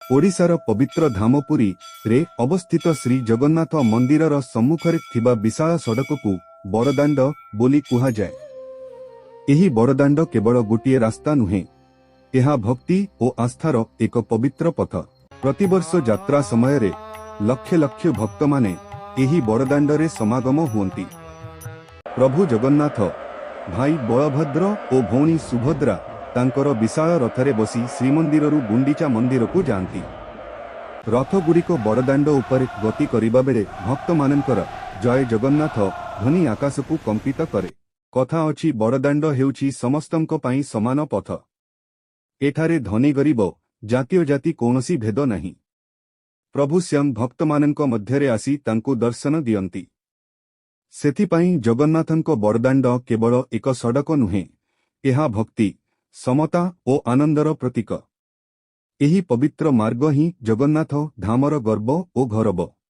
ଓଡ଼ିଶାର ପବିତ୍ର ଧାମ ପୁରୀରେ ଅବସ୍ଥିତ ଶ୍ରୀ ଜଗନ୍ନାଥ ମନ୍ଦିରର ସମ୍ମୁଖରେ ଥିବା ବିଶାଳ ସଡ଼କକୁ ବଡ଼ଦାଣ୍ଡ ବୋଲି କୁହାଯାଏ। ଏହି ବଡ଼ଦାଣ୍ଡ କେବଳ ଗୋଟିଏ ରାସ୍ତା ନୁହେଁ, ଏହା ଭକ୍ତି ଓ ଆସ୍ଥାର ଏକ ପବିତ୍ର ପଥ। ପ୍ରତିବର୍ଷ ଯାତ୍ରା ସମୟରେ ଲକ୍ଷ ଲକ୍ଷ ଭକ୍ତମାନେ ଏହି ବଡ଼ଦାଣ୍ଡରେ ସମାଗମ ହୁଅନ୍ତି। ପ୍ରଭୁ ଜଗନ୍ନାଥ, ଭାଇ ବଳଭଦ୍ର ଓ ଭଉଣୀ ସୁଭଦ୍ରା ତାଙ୍କର ବିଶାଳ ରଥରେ ବସି ଶ୍ରୀମନ୍ଦିରରୁ ଗୁଣ୍ଡିଚା ମନ୍ଦିରକୁ ଯାଆନ୍ତି। ରଥଗୁଡ଼ିକ ବଡ଼ଦାଣ୍ଡ ଉପରେ ଗତି କରିବା ବେଳେ ଭକ୍ତମାନଙ୍କର ଜୟ ଜଗନ୍ନାଥ ଧ୍ୱନି ଆକାଶକୁ କମ୍ପିତ କରେ। କଥା ଅଛି, ବଡ଼ଦାଣ୍ଡ ହେଉଛି ସମସ୍ତଙ୍କ ପାଇଁ ସମାନ ପଥ। ଏଠାରେ ଧନୀ ଗରିବ, ଜାତି ଅଜାତି କୌଣସି ଭେଦ ନାହିଁ। ପ୍ରଭୁ ସ୍ୱୟଂ ଭକ୍ତମାନଙ୍କ ମଧ୍ୟରେ ଆସି ତାଙ୍କୁ ଦର୍ଶନ ଦିଅନ୍ତି। ସେଥିପାଇଁ ଜଗନ୍ନାଥଙ୍କ ବଡ଼ଦାଣ୍ଡ କେବଳ ଏକ ସଡ଼କ ନୁହେଁ, ଏହା ଭକ୍ତି, ସମତା ଓ ଆନନ୍ଦର ପ୍ରତୀକ। ଏହି ପବିତ୍ର ମାର୍ଗ ହିଁ ଜଗନ୍ନାଥ ଧାମର ଗର୍ବ ଓ ଗୌରବ।